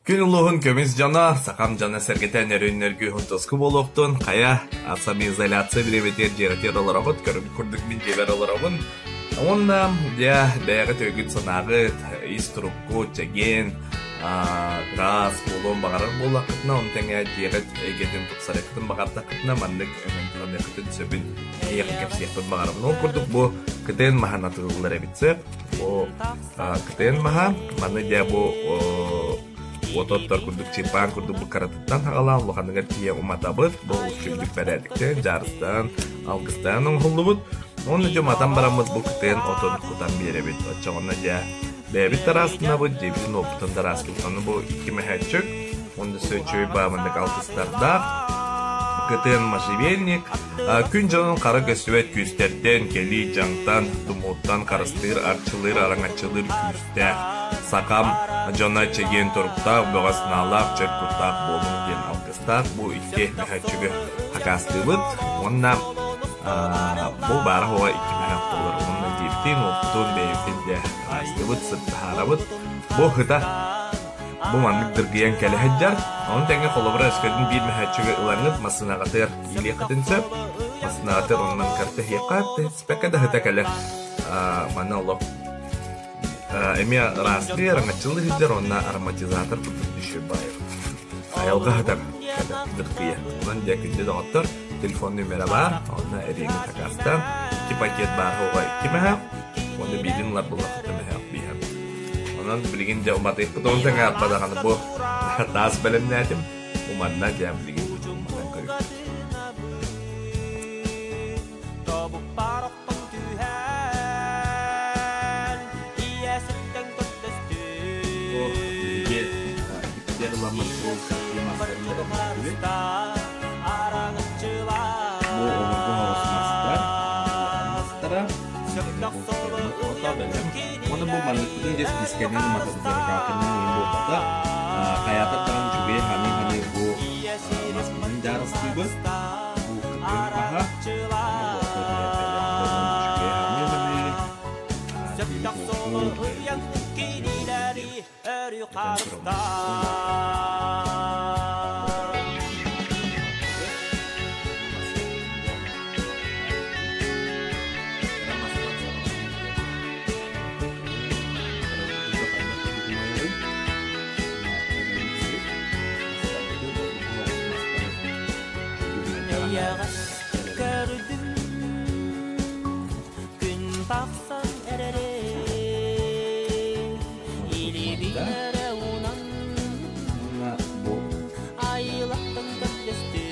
Күн улууһун көмүс дьоно, сахам дьоно-сэргэтэ нөрүн-нөргү тоску буолуохтун, хайа, самоизоляция бириэмэтигэр дьиэҕитигэр олоробут, көрүҥ курдук мин дьиэбэр олоробун. Уонна дьэ, бэйэҕит өйгүт-санааҕыт, ис туруккут, чэгиэн, ыраас буолуон баҕарар буоллаххытына, ону тэҥэ дьиэҕит эйгэтин тупсарыаххытын баҕардаххытына, маннык өҥөнтөнүөххүтүн сөбүн эйиэхэ кэпсиэхпин баҕарабын. Ол курдук бу КТН маһын атыылыыллар эбит сөп. Бу КТН маһа, маны дьэ бу уототтор курдук чыппаан курдук бу кыратыттан саҕалаан улаханыгар тиийэ уматабыт. Бу үчүгдүк бэрээдэктэн, дьаарыстаан, алгыстаан оҥоһуллубут. Уонна дьэ уматан бараммыт бу КТН отун кутан биэрэбит. Оччоҕуна дьэ бэйэбит тараастынабыт, дьиэбитин уоппутун тараастыбыт. Ону бу икки мөһөөччүк, уонна сөчүөй баамыннык алтыстардаах, КТН можжевельник, күн дьонун хара көстүбэт күүстэртэн, кэлии дьаҥтан, тумууттан харыстыыр, арчылыыр, араҥаччылыыр күүстээх. Сахам дьоно чэгиэн туруктаах, бөҕө санаалаах, чөл куттаах буолуҥ диэн алгыстаах бу икки мөһөөччүгү хакаастыыбыт уонна бу баара суоҕа икки мөһөөх буолар уонна диэбитин, уоппутун, бэйэбитин дьэ ыраастыыбыт, сыттаһаарабыт. Бу ыта бу маннык дыргыйан кэлэ сылдьар. Ону тэҥэ холобура өскөтүн биир мөһөөччүгү ылаҥҥыт массыынаҕытыгар иилиэххитин сөп. Массыынаҕытыгар онон картаһыахха, тэспэккэ да ыта кэлэр. Манна олох эмиэ ыраастыы, араҥаччылыы сылдьар уонна ароматизатор курдук түшүр баайар. Айылҕа сытар дыргыйа. Онон дьэ күндү доҕоттор, телефон нүөмэрэ баар, онно эриэҥи сакаастаан, икки пакет баар оҕо икки мөһөөх, уонна биирин ылар буллаххытына мөһөөх бииһэ. Онон билигин дьэ уматыахпыт ону тэҥэ даҕаны бу таас бэлэмнээтим. Уманна дьэ билигин уматан көрүөхпүт. Тобукпар охтон түһэн, ийэ сүттэн Бу биһиги көрдөстүм. иккитигэр ыламмыт бу мастарын Бу обургу оҕус мастар, улахан мастара, бу ото бэлэм. Уонна бу манныкпытын дьэ спискэнэн уматабыт иһин буолбата. Хайаатар даҕаны үчүгэй ханыы-ханыы бу маспытын дьаарыстыыбыт. Бу кытын аһа, уонна бу ото бэлэм үчүгэй ханыы-ханыы, этэн тураммыт. Эйэҕэс көрдүм күн тахсан эрэрин илиибин эрэ уунан айылаттан көрдөстүм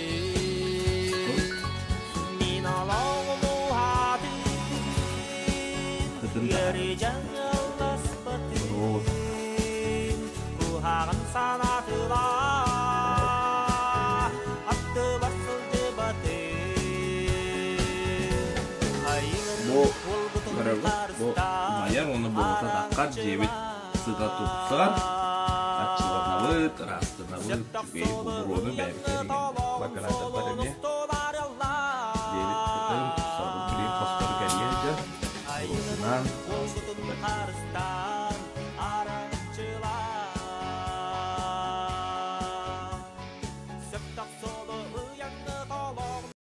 мин олоҕум уһаатын ыарыы дьаҥыласпатын куһаҕан санаатылар аттыбар сылдьыбатын Бу көрөбүт, бу умайар уонна буруота таххар дьиэбит сыта тупсар, аччыланабыт, ыраастанабыт, үчүгэй бу буруону бэйэбит бакыраатарбар эмиэ дьиэбит сытын тупсарбыт билигин хостору кэрийэ сылдьар буруотунан.